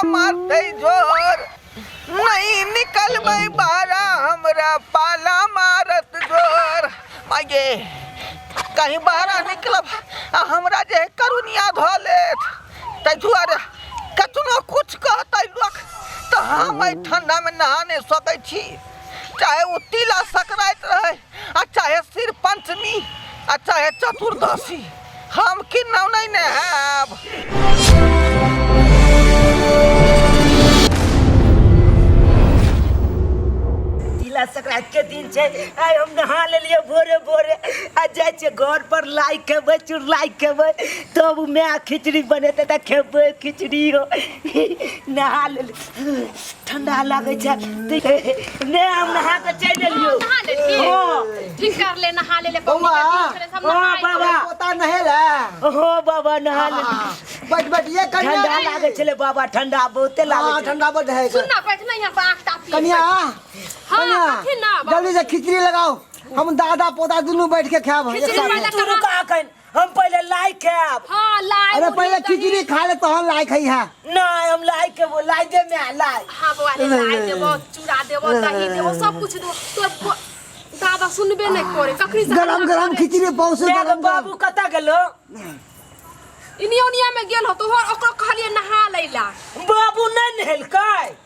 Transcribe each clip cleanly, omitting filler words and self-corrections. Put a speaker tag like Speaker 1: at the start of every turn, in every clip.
Speaker 1: मारतै जोर। नहीं निकलबै बारा हमरा पाला मारत जोर। माये कहीं बाहर निकलब आ हमरा जे करुनिया धऽ लेत, ताहि दुआरे कतनो कुछ कहतै लोक तऽ हम एहि ठंडामे नहा नहि सकै छी। चाहे ओ तिला संक्रांति रहै आ चाहे सिर पंचमी आ चाहे चतुर्दशी, हम किन्नौ नहि नहायब।
Speaker 2: तिला संक्रांति के दिन छै, आइ हम नहा लेलियै भोरे भोरे आ जाइ छियै घर पर, लाइ खेबै, चुरलाई खेबै, तब माय खिचड़ी बनेतै तऽ खेबै खिचड़ी। हो, नहा लेलियै, ठंडा लागै छै। ने हम नहा के चलि एलियौ।
Speaker 3: नहा लेलही?
Speaker 2: हाँ।
Speaker 3: ठीक कर ले, नहा ले ले।
Speaker 4: बौआ।
Speaker 3: पबनी के दिन छलै, सब
Speaker 2: हाँ,
Speaker 3: नहाय
Speaker 2: बाबा।
Speaker 4: पोता नहेला?
Speaker 2: हो बाबा, नहा लेली।
Speaker 4: बैठ बैठ ये कन्या।
Speaker 2: ठंडा लागै छलै बाबा, ठंडा बहुते लागै
Speaker 4: हाँ
Speaker 2: छलै।
Speaker 4: ठंडा बड है।
Speaker 3: सुन ना, बैठ ना यहाँ पर, आँख तापी।
Speaker 4: कन्या।
Speaker 3: हाँ,
Speaker 4: कन्या
Speaker 3: कथी ना, बाबू?
Speaker 4: जल्दी से खिचड़ी लगाओ, हम दादा पोता दुनू बैठ के खायब एक
Speaker 3: खिचड़ी
Speaker 4: साथ।
Speaker 3: पहिले
Speaker 2: तू रुका अखन, हम पहिले लाई खायब।
Speaker 3: हाँ, लाई,
Speaker 4: अरे
Speaker 3: मुरही,
Speaker 4: पहले
Speaker 3: दही।
Speaker 4: खिचड़ी खा ले तहन लाई खाई है।
Speaker 2: नहीं, हम लाई खेबो, लाई दे मैं लाई।
Speaker 3: हाँ बौआ रे, लाई देबो, चूड़ा देबो, दही देबो, सब कुछ देबो। तोर दादा सुनबे नहीं करे कखनी से।
Speaker 4: गरम गरम खिचड़ी पौसे।
Speaker 2: माय के
Speaker 4: गरम गरम।
Speaker 2: बाबू कतऽ गेलो?
Speaker 3: इनिया उनिया में गेल हो तो ओकरो कहलिए नहा लैला।
Speaker 2: बाबू नहीं नहेलकै?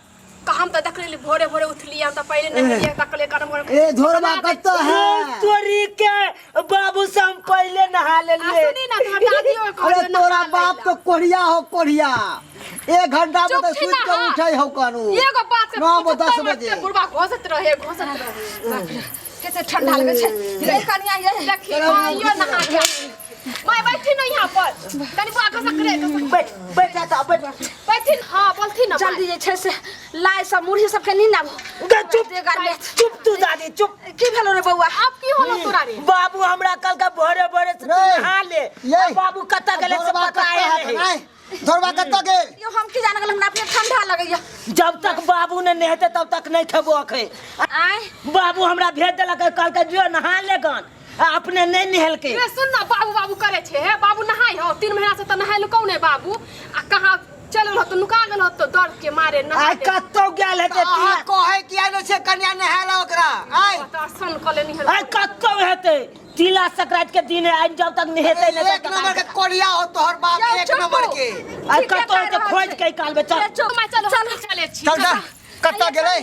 Speaker 3: तऽ हम तऽ देखली भोरे भोरे उठलियै, हम तऽ पहिले नहेलियै, तकले गरम गरम।
Speaker 4: ए झोरबा कत्तो है?
Speaker 2: तोरी के, बाबू से हम पहिले नहा
Speaker 3: आ
Speaker 2: लेलिए।
Speaker 3: सुनी ना, तोहर दादियो के
Speaker 4: अरे
Speaker 3: कहलियै
Speaker 4: तोरा
Speaker 3: नहा
Speaker 4: बाप
Speaker 3: लैला।
Speaker 4: तो कोढ़िया हो कोढ़िया, एक घंटा में
Speaker 3: चुप
Speaker 4: तो
Speaker 3: छी
Speaker 4: सुत
Speaker 3: ना,
Speaker 4: के
Speaker 3: हाँ।
Speaker 4: उठे हो करू।
Speaker 3: एगो बात के
Speaker 4: 9
Speaker 3: पूछते
Speaker 4: 10
Speaker 3: मारते
Speaker 4: बजे।
Speaker 3: बुढ़बा घोसत रहे, घोसत रहे।
Speaker 5: कैसे ठंडा लगे छै रे कनिया ये।
Speaker 3: देखी माइयो नहा के माय बैठी ना यहाँ पर, तनी बुआ घसक रे, घसक।
Speaker 2: बैठ बैठ जा बैठ।
Speaker 3: बैठी। हाँ, बोलथी ना।
Speaker 5: जल्दी जे छै से लाइ सब मुरही सब के नींद आबो।
Speaker 2: गे चुप।
Speaker 5: दे गर्मी।
Speaker 2: चुप तू दादी, चुप।
Speaker 5: की भेलो रे बौआ?
Speaker 3: अब की होलो तोरा रे?
Speaker 2: बाबू हमरा कल का भोरे भोरे से तू
Speaker 4: रे,
Speaker 2: नहा ले।
Speaker 4: ये।
Speaker 2: आ बाबू कतऽ गेलै से
Speaker 4: झोरबा
Speaker 2: पता
Speaker 4: कत्तो है
Speaker 2: नहीं।
Speaker 4: नहीं झोरबा कत्तो गेल?
Speaker 5: यो हम की जान गेल, हमरा अपने ठंडा लगैया।
Speaker 2: जब तक बाबू ने नहेते तब तक नहीं खेबो अखै।
Speaker 5: आय
Speaker 2: बाबू हमरा भेज देलक, कहलकै जो नहा ले गन, आ अपने नहीं नहेलकै।
Speaker 3: रे सुन ना, बाबू बाबू करे छे हे, बाबू नहाय हो 3 महीना से त नहाय कौन है बाबू, आ कहाँ चल गेल हो तो नुका गेल हो तो डर के मारे नहा
Speaker 2: आइ
Speaker 3: दे।
Speaker 2: कतौ गेल हेतै?
Speaker 4: अहाँ कहै किया नै छै कन्या नहाय ओकरा? आय
Speaker 3: दर्शन कऽ लेनी हन।
Speaker 2: आइ कतौ हेतै? तिला संक्रांति के दिन है, आइ जब तक नहेतै नहीं
Speaker 4: एक
Speaker 2: तब तक
Speaker 4: नंबर के कोढ़िया हो तोहर बाप।
Speaker 5: यौ,
Speaker 4: एक
Speaker 5: चुप
Speaker 4: नंबर
Speaker 5: हो।
Speaker 4: के।
Speaker 2: आइ
Speaker 5: ठीके
Speaker 2: कतौ
Speaker 5: कहि
Speaker 2: हेतै,
Speaker 5: रहल
Speaker 2: खोज
Speaker 5: छै।
Speaker 2: के निकालबै। चल
Speaker 5: चुप।
Speaker 3: माय चल, हम चले छी।
Speaker 4: चल जा, कतऽ गेलै?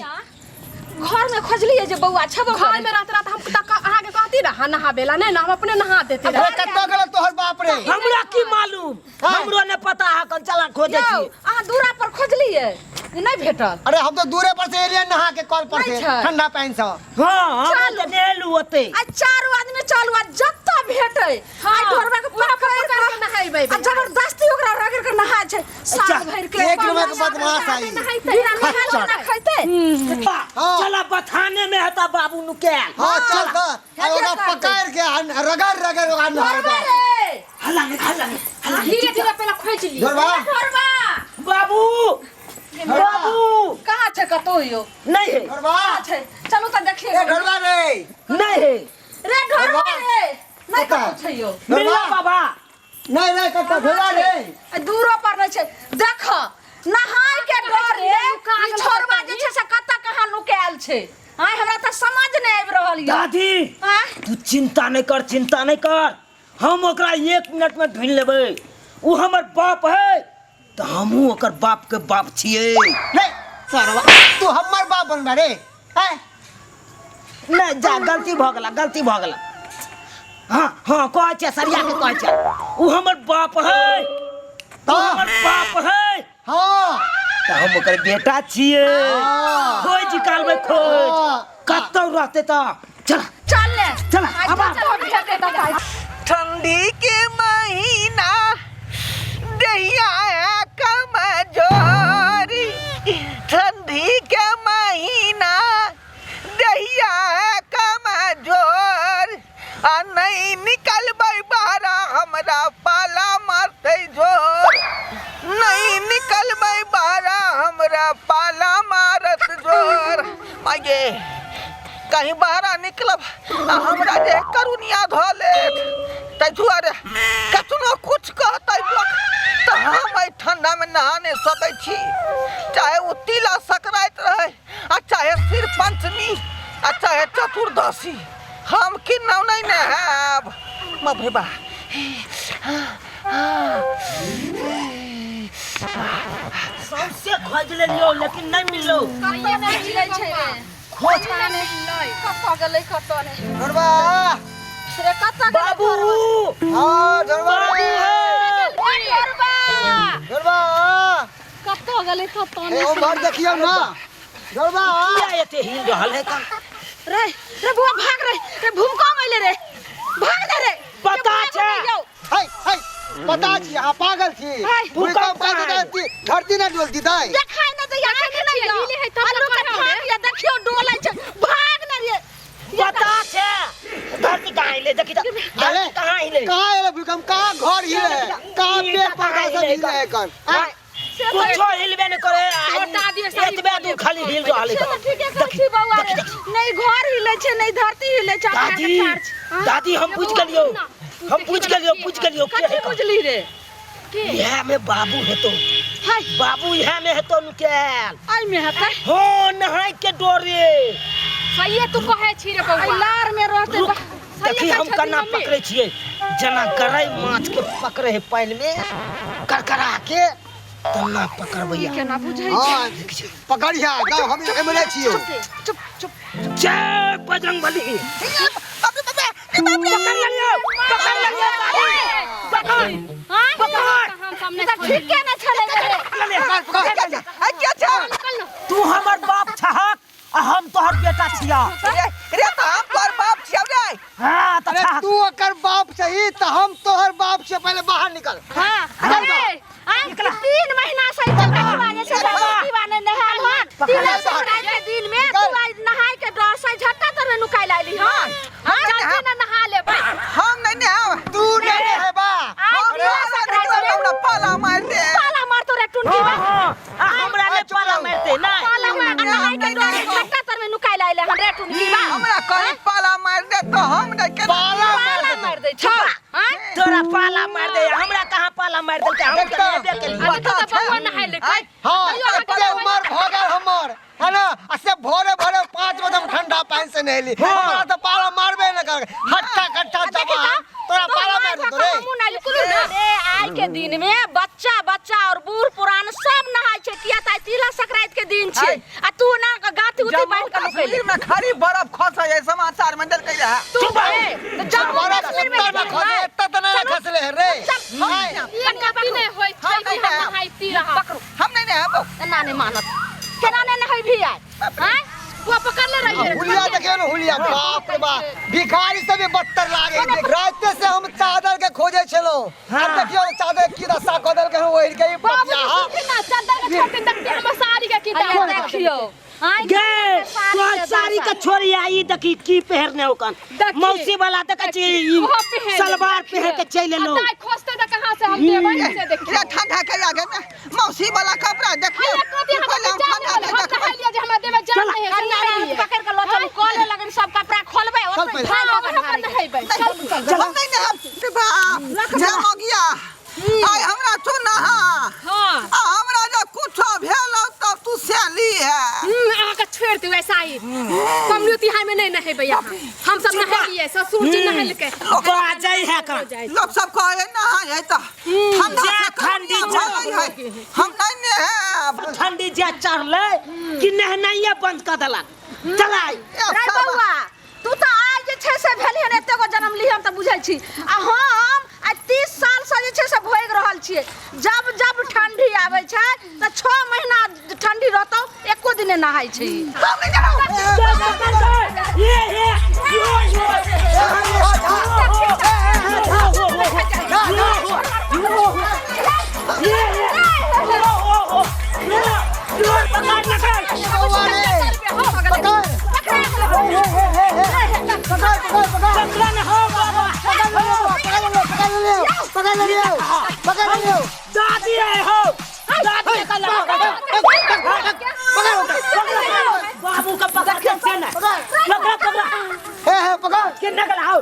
Speaker 5: घर में खोजलिए जे बौआ छबो
Speaker 3: घर में रात रात हम तक अहाँ के कहती रहा नहाबेला नहीं ना, हम अपने नहा देते
Speaker 4: अरे
Speaker 3: रहे।
Speaker 4: कतऽ गेलै तोहर बाप रे?
Speaker 2: हमरा की मालूम,
Speaker 4: हाँ।
Speaker 2: हमरो ने पता है कन। चला खोजे
Speaker 5: यौ
Speaker 2: छी।
Speaker 5: अहाँ दूरा पर खोजलिए नहीं भेटल?
Speaker 4: अरे हम तो दूरे पर से एलियन नहा के कल पर से
Speaker 5: नहीं छै।
Speaker 4: ठंडा पानी से।
Speaker 2: हाँ, हम
Speaker 5: चलू।
Speaker 2: तऽ नहेलू ओते।
Speaker 5: आ चारू आदमी चलू आ जतऽ भेटै
Speaker 3: हाँ।
Speaker 5: आ ढोरबा के
Speaker 3: ओकरा
Speaker 5: पकड़
Speaker 3: पकड़ के नहेबै।
Speaker 5: आ जबरदस्ती ओकरा रगड़ के नहाय छै साल
Speaker 2: अच्छा,
Speaker 5: भरि के।
Speaker 4: एक नंबर के बदमाश आई।
Speaker 3: नहाइते
Speaker 5: बिना नहायल
Speaker 4: खच्चर।
Speaker 5: ना खैतै।
Speaker 4: हाँ।
Speaker 2: चला, बथाने में हता बाबू नुकैल।
Speaker 4: हाँ चल त, आ
Speaker 5: हेबे
Speaker 4: ओकरा
Speaker 5: करतै।
Speaker 4: पकड़ के आ रगड़ रगड़ ओकरा
Speaker 5: ढोरबा
Speaker 4: नहाय।
Speaker 5: रे।
Speaker 2: हल्ला नहीं, हल्ला नहीं, हल्ला नहीं।
Speaker 3: धीरे धीरे पहले खोज ली।
Speaker 4: झोरबा।
Speaker 5: ढोरबा।
Speaker 2: बाबू, बाबू।
Speaker 5: कहाँ छै कतौ यौ?
Speaker 2: नहीं है।
Speaker 4: ढोरबा।
Speaker 5: कहाँ छै? चलू तऽ देखिए।
Speaker 4: ए ढोरबा रे।
Speaker 2: नहीं है।
Speaker 5: रे ढोरबा रे, नहीं
Speaker 4: कतऽ?
Speaker 5: कतौ छै यौ।
Speaker 2: मिला बाबा?
Speaker 4: नहीं नहीं, कतऽ ढोरबा रे?
Speaker 5: आ दूरो पर नहीं छै। देख, नहाय के डरे
Speaker 3: नुका
Speaker 5: ई
Speaker 3: गेल
Speaker 5: छोरबा
Speaker 3: होतै।
Speaker 5: जे छै से कतऽ कहाँ नुकायल छै, आय हमरा तऽ समझ नहि आबि रहल यऽ।
Speaker 2: दादी।
Speaker 5: आँय?
Speaker 2: तू चिंता नहीं कर, चिंता नहीं कर, हम ओकरा एक मिनट में ढूंढ लेबै। उ हमर बाप है तऽ हमहूँ ओकर बाप के बाप छियै।
Speaker 4: रे सरवा, तू हमर बाप बनबा रे? हैं?
Speaker 2: नहीं जा, गलती भऽ गेला, गलती भऽ गेला। हाँ हाँ, कहै छियै, सरिया के कहै छियै, उ हमर बाप है, उ हमर बाप है।
Speaker 4: हाँ।
Speaker 2: तऽ हम ओकर बेटा छियै।
Speaker 4: हाँ।
Speaker 2: खोज निकालबै, खोज।
Speaker 4: हाँ।
Speaker 2: कतौ रहतै तऽ चल।
Speaker 5: चल ने।
Speaker 2: चल,
Speaker 5: आइ
Speaker 2: आबा।
Speaker 5: चल, भेटै तऽ आइ।
Speaker 1: ठंडी के महीना दहिया कमजोरी, ठंडी के महीना दहिया कमजोर, आ नहीं निकलबै बाहरा हमरा पाला मारतै जोर। नहीं निकलबै बाहरा हमरा पाला मारत जोर। माये कहीं बाहरा निकलब आ हमरा जे करुनिया धऽ लेत, ताहि दुआरे कतनो कुछ कहतै लोक तऽ हम एहि ठंडामे नहा नहि सकै छी चाहे ओ तिला संक्रांति रहै आ चाहे सिर पंचमी आ चाहे चतुर्दशी हम किन्नौ नहि नहायब बाप रे बा
Speaker 2: सौंसे खोज लेलियो लेकिन नहीं मिललो
Speaker 3: कतऽ नहि मिलै छै रे
Speaker 2: खोज
Speaker 3: नहि कतऽ गेलै कतऽ नहि
Speaker 4: ढोरबा
Speaker 5: रे कतऽ गेलै
Speaker 2: बाबू
Speaker 4: हाँ ढोरबा रे
Speaker 5: ढोरबा
Speaker 4: ढोरबा
Speaker 3: कतऽ गेलै कतऽ
Speaker 4: ए
Speaker 3: नहि
Speaker 4: उम्हर देखियौ ना ढोरबा
Speaker 2: किया एते हिल रहल है कन
Speaker 5: रे रे बुआ भाग रे रे भूकंप अइले रे भाग दे रे
Speaker 2: पता छै
Speaker 4: हाय हाय पता छी अहाँ पागल छी
Speaker 5: हाय,
Speaker 4: भूकंप
Speaker 2: भूकंप
Speaker 4: आयल तऽ धरती ना डोलती दाइ
Speaker 5: देखाय न दैया के नहीं
Speaker 3: हिले है तब
Speaker 5: आलू के
Speaker 3: ने कहब रे।
Speaker 5: भाग या देखियो डोलै छै भाग न रे
Speaker 2: पता छै धरती कहाँ हिले देखी तऽ
Speaker 4: अरे
Speaker 2: धरती कहाँ हिले
Speaker 4: कहाँ एलै भूकंप कहाँ घर हिले कहाँ
Speaker 2: ई
Speaker 4: पेड़
Speaker 2: तऽ
Speaker 4: पौधा
Speaker 2: कहाँ
Speaker 4: सब
Speaker 2: हिले
Speaker 4: हिले एखन आँय?
Speaker 2: कुछो हिलबे नहीं करे
Speaker 3: हटा दियौ सारी
Speaker 2: एतबे दूर खाली हिल रहल
Speaker 5: से
Speaker 2: है
Speaker 5: तऽ ठीके कहै छी बौआ रे नहीं घर हिले छै नहीं धरती हिले छै अपना के
Speaker 2: दादी
Speaker 5: ठाढ़ छी। हाँ?
Speaker 2: दादी हम बुझ गेलियो हम बुझ गेलियो बुझ गेलियो के
Speaker 5: कथी
Speaker 2: है
Speaker 5: बुझली रे
Speaker 3: के
Speaker 2: इएह में बाबू हेतो
Speaker 5: हाय
Speaker 2: बाबू इएह में हेतो नुकायल
Speaker 5: एहि में हेतै
Speaker 2: हो नहाय के डोरे
Speaker 3: सहिए तू कहै छी रे
Speaker 5: एहि
Speaker 3: बौआ
Speaker 5: लार में रहतै
Speaker 2: रुक
Speaker 3: सहिए
Speaker 2: देखी
Speaker 3: कहै
Speaker 2: हम
Speaker 3: छथिन
Speaker 2: कना
Speaker 3: मम्मी।
Speaker 2: पकड़े छियै जेना गरई माछ के पकड़े है पानि में करकरा के तना पकड़बैया
Speaker 5: केना बुझै
Speaker 4: हाँ पकड़िया जाओ हम एमरे छियौ
Speaker 5: चुप चुप
Speaker 2: जय बजरंगबली
Speaker 1: बाप रे बाप रे बाप रे
Speaker 2: पकड़ लियो पकड़ लियो पकड़
Speaker 5: हाँ
Speaker 2: पकड़
Speaker 3: हम सामने
Speaker 5: तऽ ठीके ने छलै रे
Speaker 2: पकड़ लियो।
Speaker 4: पकड़ पकड़
Speaker 1: आ क्या छै
Speaker 3: निकल न
Speaker 2: तू हमर बाप छहक आ हम तोहर बेटा छिया
Speaker 1: रे रे तऽ हम तोहर बाप छियौ रे
Speaker 2: हाँ तऽ
Speaker 4: अरे
Speaker 2: छहक
Speaker 4: तू ओकर बाप छही तऽ हम तोहर बाप छियै पहिले बाहर निकल
Speaker 5: हाँ
Speaker 4: निकल
Speaker 3: अरे
Speaker 5: आइ 3 महीना से ई बकवा जे छै बकवा नहि नहायल हन तिला संक्रांति के दिन में तू आइ नहाय के डर से झट्टा तर नुकाइ लाइली हन
Speaker 3: हम चलते न नहा लेबै
Speaker 1: हम नहि नहायब
Speaker 4: तू नहीं नहेबा
Speaker 5: आइ
Speaker 1: हम
Speaker 5: तिला
Speaker 1: बाहर
Speaker 5: संक्रांति
Speaker 1: निकलब
Speaker 5: में
Speaker 1: हमरा पाला मारि दे
Speaker 5: पाला मारतो रे टुनकी बा
Speaker 2: हाँ, आ हमरा नहि
Speaker 4: चुप
Speaker 2: पाला
Speaker 4: रहू।
Speaker 2: मारते नहि
Speaker 5: पाला मार आ नहाय के डर से झट्टा तर में नुकाइ लाइले हन रे टुनकी बा
Speaker 1: हमरा कहीं पाला मारि दे तऽ हम नहि केना
Speaker 4: पाला मार
Speaker 5: पाला
Speaker 4: देतौ।
Speaker 5: मार दै छौ आँय
Speaker 2: तोरा पाला मार दे हमरा कहाँ पाला मार देलकै हम
Speaker 4: देखतौ।
Speaker 2: तऽ नहेबे केलियै
Speaker 3: आ देखो तऽ बौआ नहाय लेकै
Speaker 1: आँय,
Speaker 4: हाँ
Speaker 3: तैयो अहाँके
Speaker 4: एते उमर भऽ गेल हमर है ना आ से भोरे भोरे 5 बजे हम ठंडा पानि से नहेली हमरा तऽ पाला मारबे न कर हट्टा कट्टा जवान तोरा पाला मार देतो रे
Speaker 5: हमहूँ नहाय कुलू ना रे आइ के दिन में बच्चा बच्चा और बूढ़ पुरान सब नहाय छै किया तऽ आइ तिला संक्रांति के दिन छै आ तू ना गाथी उथी
Speaker 1: जम्मू
Speaker 5: बांध के नुकैले
Speaker 1: कश्मीर में खाली बर्फ खसै है समाचार में देलकै रहे
Speaker 5: तू ए, तऽ जम्मू
Speaker 4: बरफ
Speaker 5: कश्मीर में
Speaker 4: एत्ता न खसे एत्ता तऽ नहि ने खसले है रे हाय,
Speaker 3: ई कथी नहि होइ छै
Speaker 1: हम
Speaker 3: कि
Speaker 1: नहि
Speaker 3: हम
Speaker 1: नहायब।
Speaker 3: नहाइती रहब
Speaker 1: हम नहि नहायब
Speaker 5: एना नहि मानत केना नहि नहेबही आइ आँय
Speaker 3: बुआ पकड़ले रहिए रे
Speaker 4: हुलिया देखियो ने हुलिया बाप रे बाप भिखारी से भी बदतर लागे है। राते से हम चादर के खोजे छलो अब देखियो चादर की दशा कऽ देलकै हन ओढ़ के ई पतिया
Speaker 3: ना चद्दर के छोड़ देखते हमर साड़ी के की दाम
Speaker 5: अरे देखियो आँय
Speaker 2: गे तोहर साड़ी के छोड़ी आई देखी की पहिरने ओकन
Speaker 3: देखी।
Speaker 2: मौसी वाला देखै छी ई
Speaker 3: ओहो पहिर
Speaker 2: सलवार पहिर के चलि एलौ
Speaker 3: दाइ खोजते तऽ कहाँ से हम देबै से देखियो
Speaker 1: रे ठंडा के लागे ने मौसी वाला कपड़ा देखियो
Speaker 3: अरे कथी हमरा
Speaker 1: पहिले हम
Speaker 3: जान
Speaker 1: ठंडा के
Speaker 3: हम
Speaker 1: देखबै
Speaker 3: नहाइलियै जे हमरा देहमे जान नहि है से
Speaker 5: कनिया
Speaker 3: नहाइलियै।
Speaker 5: पकड़ के लऽ चलू कले लगन सब कपड़ा खोलबै
Speaker 4: चल
Speaker 5: ओतै
Speaker 4: पहिले।
Speaker 5: खाय
Speaker 3: हाँ,
Speaker 5: लगन
Speaker 3: हम अपन नहेबै चल
Speaker 1: हम नहीं नहायब रे बाप जा मगिया आइ हमरा तू नहा
Speaker 3: हाँ
Speaker 1: आ हमरा जे कुछो भेल तब तू सैली है
Speaker 3: अहाँके छोड़ि दियौ ऐसा ही पबनी तिहार में नहीं नहेबै अहाँ हम सब नहेलियै ससुर जी नहेलकै
Speaker 2: बाजै है का
Speaker 1: लोग सब कहे नहाय है तऽ ठंडा
Speaker 2: जे
Speaker 1: से
Speaker 2: ठंडी
Speaker 1: कनिया भऽ जाइ है हम नहीं नहायब
Speaker 2: ठंडी जे चढ़लै कि नहनाइए बंद कऽ देलक चलाइ
Speaker 1: ए,
Speaker 5: रे
Speaker 1: सब-
Speaker 5: बौआ तू तऽ आइ जे छै से भेलिहन एते गो जन्म लिहन तऽ बुझै छी आ हम आइ 30 साल से जे छै से भोगि रहल छियै जब जब ठंडी आबै छै तऽ 6 महीना ठंडी रहतौ एको दिन नहि नहाय छै ई।
Speaker 1: हम नहीं नहायब
Speaker 2: ये ये यो यो
Speaker 4: बौआ रे पकड़ पकड़ पकड़ पकड़ पकड़ लो पकड़ लो पकड़ लो पकड़ लो
Speaker 2: दादी है हो दादी का लगा बाबू का पकड़ के से ना पकड़ा पकड़ा
Speaker 4: हे हे पकड़
Speaker 2: के नकल आओ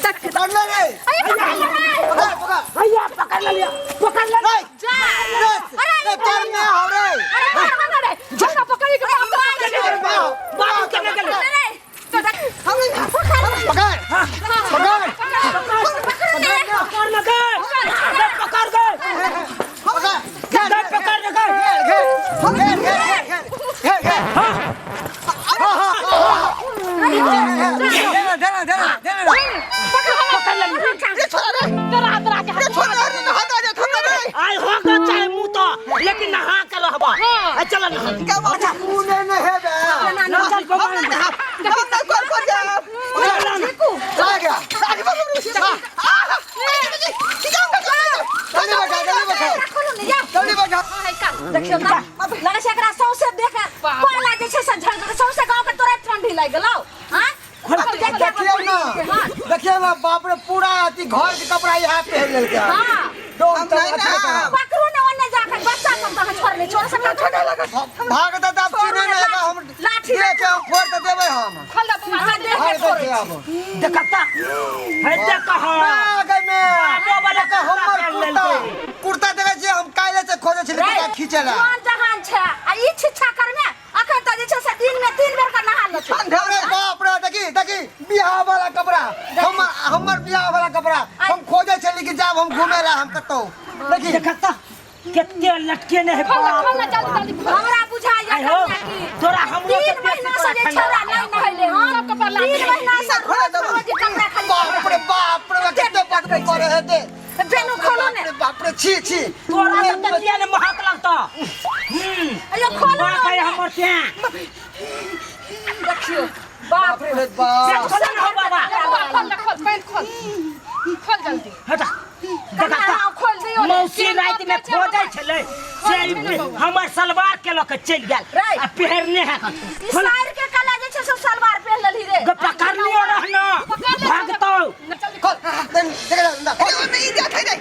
Speaker 4: पकड़ ले रे पकड़ पकड़
Speaker 2: भैया पकड़ लिया पकड़ ले
Speaker 4: नहीं
Speaker 5: जा
Speaker 4: रे
Speaker 2: लेकिन नहा के रहबा।
Speaker 3: हाँ।
Speaker 2: आ चल नहा।
Speaker 1: क्या बात है?
Speaker 4: तू नहीं नहेबे।
Speaker 1: हम नहीं नहाब, हम नहीं घर पर जाब।
Speaker 5: चीकू
Speaker 4: चला गया।
Speaker 1: अरे बाप रे, आह,
Speaker 4: जल्दी बैठा, जल्दी बैठा।
Speaker 5: खोलो ने जा।
Speaker 4: जल्दी बैठा।
Speaker 5: देखियो त लगै छै एकरा सौंसे देख पाला जे छै से झड़ गेलै, सौंसे गाँव के तोरा ठंडी लागि गेलौ। हाँ,
Speaker 4: देखियौ ना, देखियौ ना, बाप रे, पूरा अथी घर के कपड़ा यहाँ पहन लेलकै।
Speaker 5: हाँ।
Speaker 4: डोम
Speaker 1: हम
Speaker 4: तब
Speaker 1: नहीं
Speaker 4: अच्छा
Speaker 1: नहाब।
Speaker 4: तरह।
Speaker 5: पकड़ू ने ओने जाके बच्चा सब तहाँ छोड़ने छोड़ सब
Speaker 1: ठंडा लागत।
Speaker 4: भाग तऽ तब चिन्है नहि हेबै हम।
Speaker 5: लाठी
Speaker 4: देख के हम फोड़ तऽ देबै हम।
Speaker 3: खोल दे बौआ,
Speaker 5: हाँ,
Speaker 3: जल्दी।
Speaker 5: देख
Speaker 4: भाग
Speaker 5: के छोड़ै
Speaker 4: देखिए
Speaker 5: छी।
Speaker 4: आब।
Speaker 2: देखता है देख ह।
Speaker 4: गई में।
Speaker 2: बाबो वाला
Speaker 4: देखा हमर
Speaker 2: पहन
Speaker 4: कुर्ता,
Speaker 2: लेलकै।
Speaker 4: कुर्ता देखै छियै हम काल्हि से खोजै छलियै
Speaker 5: रे,
Speaker 4: कुर्ता खींचै ला।
Speaker 5: जवान जहान छै आ ई छिच्छा करमे अखन तऽ जे छै से दिन में 3 बेर के नहा लेतै।
Speaker 1: ठंडा।
Speaker 4: अरे बाप रे, देखी देखी बियाह वाला कपड़ा, हमर हमर बियाह वाला कपड़ा हम खोजै छलियै कि जाब हम घूमे ला हम कतौ। देखी
Speaker 2: देखता केते लटके ने है।
Speaker 3: खोल दे,
Speaker 2: बाप
Speaker 3: खोल दे, जल्दी जल्दी खोल।
Speaker 5: हमरा बुझाइया
Speaker 2: आइ हो,
Speaker 5: कनिया कि
Speaker 2: तोरा हमरो
Speaker 5: 3
Speaker 2: से
Speaker 5: महीना
Speaker 2: बेसी
Speaker 5: से जे
Speaker 2: तोरा
Speaker 5: छौड़ा नहीं नहैले हन,
Speaker 3: सब कपड़ा लाठी।
Speaker 5: 3 महीना से रोज रोज कपड़ा खाली
Speaker 4: बाप रे बाप रे, कते बदबू करे है दे।
Speaker 5: बेनु खोलो ने।
Speaker 4: बाप रे बाप रे, छी छी।
Speaker 2: तोरा तऽ तकिया ने महक लगता।
Speaker 5: अयो खोलो
Speaker 2: बाप
Speaker 5: ने।
Speaker 2: है हमर तें।
Speaker 5: देखियो बाप रे।
Speaker 4: रे बाप।
Speaker 2: खोल ना हो बाबा।
Speaker 3: बौआ, खोल दे, खोल, पैंट खोल। खोल जल्दी।
Speaker 2: हटा।
Speaker 5: कनिया
Speaker 2: देखता
Speaker 5: हाँ, खोल दियो ने।
Speaker 2: मौसी राति में खोजै छलै से हमर सलवार के लऽ के चलि गेल
Speaker 5: रे।
Speaker 2: आ पहिरने है।
Speaker 5: ई साइर के कला जे छै से सलवार पहिन लेलही रे।
Speaker 2: पकड़लियो रहना
Speaker 3: पकड़ ले,
Speaker 2: भागतौ।
Speaker 3: ना, जल्दी
Speaker 4: खोल, देख देख ना, खोल।
Speaker 1: अरे ओमे इज्जत है रे,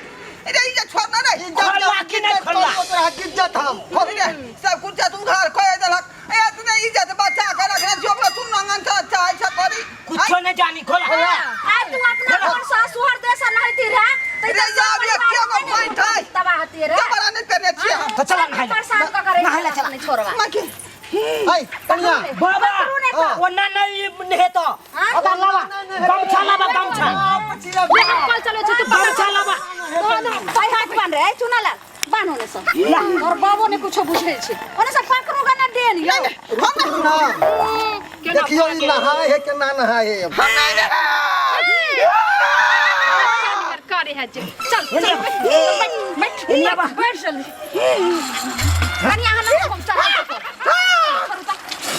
Speaker 1: अरे इज्जत छोड़ना रे।
Speaker 4: इज्जत
Speaker 2: खोलबा कि नहि खोलबा?
Speaker 4: तोरा इज्जत हम खोल।
Speaker 1: अरे सब कुछ तू घर खोए देलक, ए तूने इज्जत बचा के रखने जो अपना तू नंगन छ चाहे छ करी।
Speaker 2: कुछो नहीं जानी। खोला।
Speaker 5: आइ तू अपना घर ससुर देश नहैती रहे तऽ
Speaker 1: रे, यार, ये क्या गो पैंट है?
Speaker 5: तबाह हती रे।
Speaker 1: कपड़ा नहीं पहने छियै हम।
Speaker 2: तो चला नहाय ला।
Speaker 5: परेशान कऽ के
Speaker 2: नहाय ला चला।
Speaker 5: नहीं छोड़वा।
Speaker 1: माकी
Speaker 4: है कनिया।
Speaker 2: बाबा
Speaker 5: पकड़ू ने तऽ।
Speaker 2: ओना नहीं नहेतो।
Speaker 5: हाँ?
Speaker 2: ओकरा लावा गमछा, लावा गमछा।
Speaker 4: बाप चिल्ला।
Speaker 3: ले, हम कल चलै छी, तू पकड़।
Speaker 2: गमछा लावा।
Speaker 5: पैर हाथ बान्ह रे चुना लाल बान्ह ओने से। और बाबो ने कुछो बुझै छै ओने से पकड़ू गा ना देन यौ।
Speaker 1: हम
Speaker 4: ना।
Speaker 3: केना
Speaker 4: देखियो ई नहाय है के ना नहाय है।
Speaker 1: हम नहीं नहाब।
Speaker 3: बच्चा करे है जे। चल चल, बैठ बैठ
Speaker 2: एने आबा।
Speaker 5: बैठ जल्दी कनिया अहाँ ना हम चढ़ा के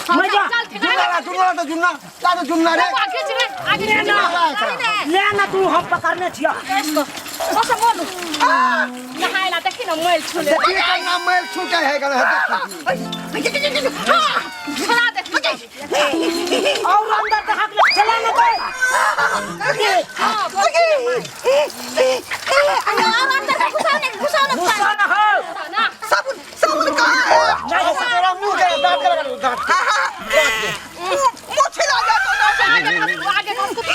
Speaker 2: मजा।
Speaker 3: चल ठेका।
Speaker 4: जुन्ना ला, जुन्ना ला तो जुन्ना ला तो जुन्ना रे।
Speaker 3: बौआ, खींच रे, आगे खींच रे।
Speaker 2: ले ना तू, हम पकड़ने छियो।
Speaker 5: सबसे बोलू।
Speaker 3: नहाय ला देखी ना मैल छूले।
Speaker 4: देखी कन्या मैल छूटे है कन्या, देखी।
Speaker 3: छोड़ा देखी।
Speaker 2: और अंदर दहाक ले चला ना गए।
Speaker 3: हाँ, बोल
Speaker 5: अरे और अंदर से घुसाओ ने, घुसाओ ने।
Speaker 2: गुस्सा ना हो।
Speaker 3: ना।
Speaker 1: साबुन, साबुन कहाँ है?
Speaker 2: नहीं
Speaker 4: तोरा मुंह के दांत के लगा दांत।
Speaker 1: मुंह मुंह छिला जाता ना।
Speaker 3: आगे घसकू, आगे घसकू।
Speaker 2: दे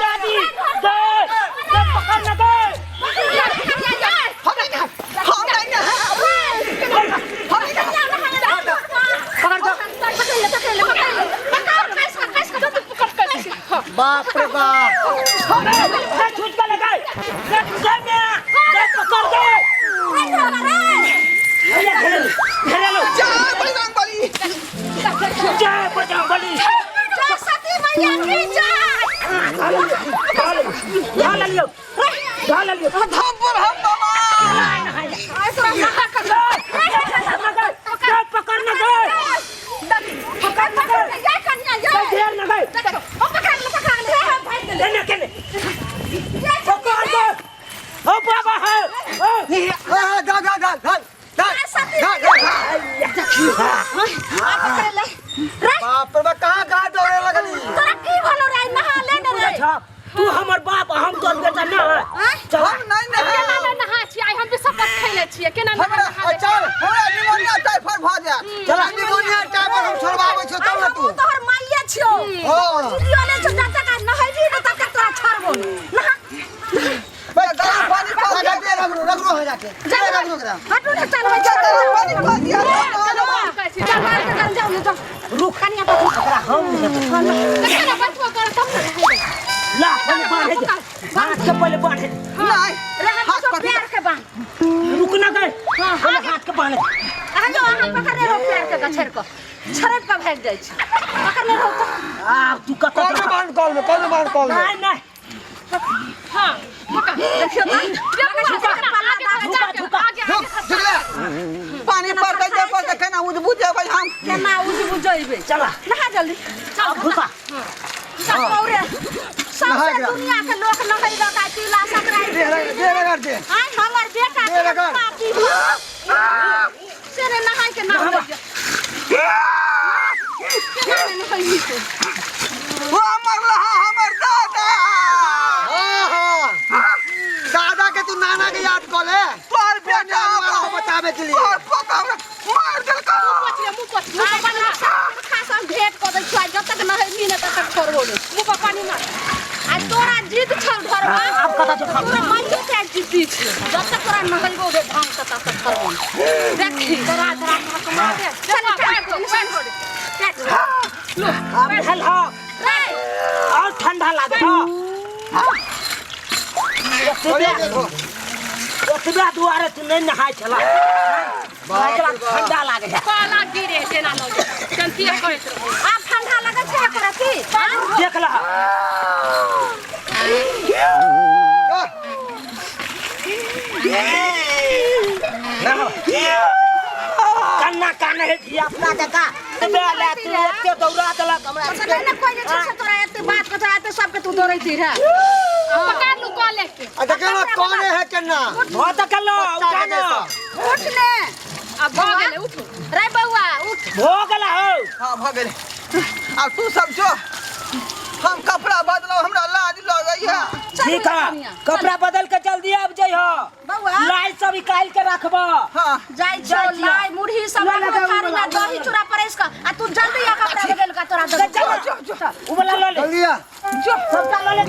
Speaker 2: दादी दे दे पकड़ ना दे।
Speaker 1: हम नहीं नहाब, हम नहीं नहाब, हम नहीं नहाब।
Speaker 2: पकड़ दो।
Speaker 4: बाप रे बाप।
Speaker 2: दे छूट के लगाए दे दे मेरा दे पकड़ दे। ले घेरे लो, घेरे लो।
Speaker 1: जय बजरंग बली।
Speaker 2: जय बजरंगबली। ढाल लियो, ढाल लियो।
Speaker 1: धाम पर हम बाबा।
Speaker 2: दे पकड़ ना गए, दे घेर ना गए। केने केने पकड़ दे। ओ बाबा है ओ।
Speaker 4: हाँ हाँ, गा गा गा गा गा गा गा। बाप रे बाप, कहाँ कहाँ दौड़े लगली?
Speaker 5: तोरा की भलो रे, नहा ले ने रे।
Speaker 2: अच्छा, तू हमर बाप आ हम तोर बेटा ना है। चल।
Speaker 1: हम नहीं
Speaker 3: केना
Speaker 1: नहाब।
Speaker 3: नहि नहाय छियै? आइ हम भी शपथ खैले छियै, केना नहा
Speaker 1: हमरा
Speaker 3: नहा
Speaker 1: चल, हमरा निमोनिया टाइफाइड भऽ जायत।
Speaker 4: चल निमोनिया टाइफाइड हम छोड़बाबै छियौ, चल ना तू।
Speaker 5: हमहूँ तोहर माइये छियौ।
Speaker 4: हाँ।
Speaker 5: दीदियो ले छौ, जब तक नहैबी ने तब तक तोरा छोड़बो ने। नहा।
Speaker 1: गरम पानी कऽ
Speaker 4: लगा
Speaker 1: दिअ।
Speaker 4: दे रगड़ू, रगड़ू हो जाके।
Speaker 5: जा
Speaker 4: रगड़ू करा।
Speaker 5: हटू ने, चल भाई, चल।
Speaker 1: गरम पानी कऽ दिअ।
Speaker 3: कहै छी।
Speaker 5: चल मार के जाओ ने, जाओ।
Speaker 2: रुक।
Speaker 5: कनिया पकड़।
Speaker 2: ओकरा हम
Speaker 3: देखियौ ने बैठबो कर तब ने नहेबै।
Speaker 2: ला पहले बांधे दे, हाथ के पहले बांधे दे।
Speaker 1: नहीं,
Speaker 5: रहन
Speaker 1: हाथ
Speaker 5: तो
Speaker 1: पकड़।
Speaker 5: प्यार के बांध।
Speaker 2: रुक ना गए, पहले हाथ के बांधे।
Speaker 5: अहाँ जो अहाँ पकड़ने रहो प्यार के गछेर के छड़प के भागि जाइ छै, पकड़ने रहो तऽ।
Speaker 2: आ तू कत
Speaker 4: कॉल में बांध, कॉल में, कॉल में बांध, कॉल में।
Speaker 2: नहीं नहीं।
Speaker 3: हाँ, पकड़।
Speaker 5: देखियौ तऽ
Speaker 3: रे बौआ, पकड़, आगे।
Speaker 5: जइबे।
Speaker 2: चला।
Speaker 5: नहा जल्दी।
Speaker 2: अब घुसा।
Speaker 5: चल पौरे।
Speaker 4: नहा
Speaker 5: सबसे
Speaker 4: गया।
Speaker 5: दुनिया के लोग नहैलक आ तिला संक्रांति।
Speaker 4: दे रगड़, दे रगड़ दे।
Speaker 5: आय हमर बेटा
Speaker 4: दे
Speaker 5: के
Speaker 4: रगड़।
Speaker 5: पापी से ने नहाय के नाम लइया। केना ने नहैली तू?
Speaker 1: ओ मरला हमर दादा।
Speaker 4: हाँ, हाँ। दादा के तू नाना के याद कऽ ले।
Speaker 1: तोहर बेटा
Speaker 4: हमरा बताबे के लिए।
Speaker 1: तोहर पोता हमरा मार देलकौ।
Speaker 3: मुँह पोछ रे, मुँह पोछ, मुँह पर पानी मार।
Speaker 5: खास हम भेंट कऽ दै छियौ, आइ जब तक नहैली ने तब तक छोड़बो नहि।
Speaker 3: मुँह पर पानी मार।
Speaker 5: आ तोरा जिद छौ घरवा।
Speaker 2: आब कतऽ छौ?
Speaker 5: तोरा माइयो के आइ जिद्दी छियौ। जब तक तोरा नहैबो रे ढंग से तब तक छोड़बो नहि। देखी।
Speaker 3: तोरा तोरा तोरा मार दे।
Speaker 5: चल,
Speaker 3: पैर धो, पैर धो दे।
Speaker 2: आब भेल हौ।
Speaker 5: रे,
Speaker 2: और ठंडा लागत हौ।
Speaker 4: अरे देखो।
Speaker 2: ओतबे दुआरे तू नहि नहाय छला। ठंडा लागे है।
Speaker 3: पाला गिरे जेना लगे चलती करैत रहू।
Speaker 5: आब ठंडा लगै छै एकरा की?
Speaker 2: देख लह। कन्ना काने है धिया पुता के का तबे ले तू एते दौड़ा देलक हमरा।
Speaker 5: तऽ नहि ने कोइ जे छै से तोरा एते बात के तोरा एते सबके तू दौड़ैती रहे।
Speaker 3: पकड़ लू कॉले के।
Speaker 4: आ देखियौ ने कोने है केना।
Speaker 2: भऽ तऽ गेलौ।
Speaker 4: बच्चा
Speaker 2: उठा
Speaker 4: के
Speaker 2: ने।
Speaker 4: जैसा।
Speaker 5: उठ ने।
Speaker 3: अब भऽ गेलै, उठू।
Speaker 5: रे बौआ उठ।
Speaker 2: भऽ गेला हौ।
Speaker 1: हाँ भऽ गेलै। आब तू सब जो, हम कपड़ा बदलो, हमरा लाज लगै है।
Speaker 2: ठीक है, कपड़ा बदल के जल्दी आबि जइह।
Speaker 5: बौआ।
Speaker 2: लाइ सब निकालि के रखब।
Speaker 1: हाँ।
Speaker 5: जाइ छौ
Speaker 2: जाइ छियौ।
Speaker 5: लाइ मुरही सब
Speaker 2: ला, ला,
Speaker 5: रखबो
Speaker 2: ला,
Speaker 5: थारी
Speaker 2: ला,
Speaker 5: में दही चूड़ा परसि कऽ आ तू जल्दी आ कपड़ा बदलि कऽ तोरा देबौ।
Speaker 2: चल,
Speaker 1: जो, जो, जो।
Speaker 2: उ वाला लऽ ले।
Speaker 4: जल्दी आ।
Speaker 1: जो।
Speaker 2: सबटा लऽ ले।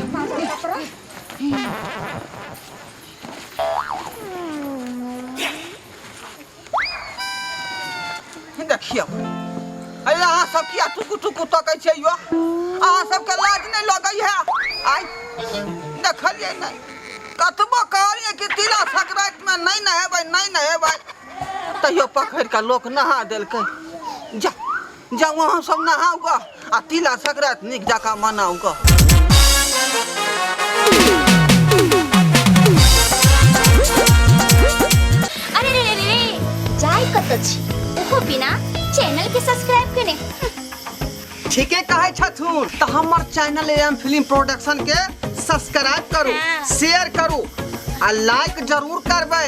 Speaker 1: देखियौ, अरे अहाँ सब किया टुकु टुकु तकै छियै यो? अहाँ सबके लाज नहि लगै है? आइ देखलियै नहि, कतबो कहलियै कि तिला संक्रांतिमे नहि नहेबै, नहि नहेबै, तैयो पकड़ि कऽ लोक नहा देलकै। जा जाउ अहाँ सब नहाउ गऽ आ तिला संक्रांति नीक जकाँ मनाउ गऽ।
Speaker 6: अरे रे रे रे, जाय कतऽ छी ओहो बिना चैनल के सब्सक्राइब केने?
Speaker 1: ठीके कहै छथुन। तऽ हमर चैनल एम फिल्म प्रोडक्शन के सब्सक्राइब करू,
Speaker 6: हाँ।
Speaker 1: शेयर करू आ लाइक जरूर करबै।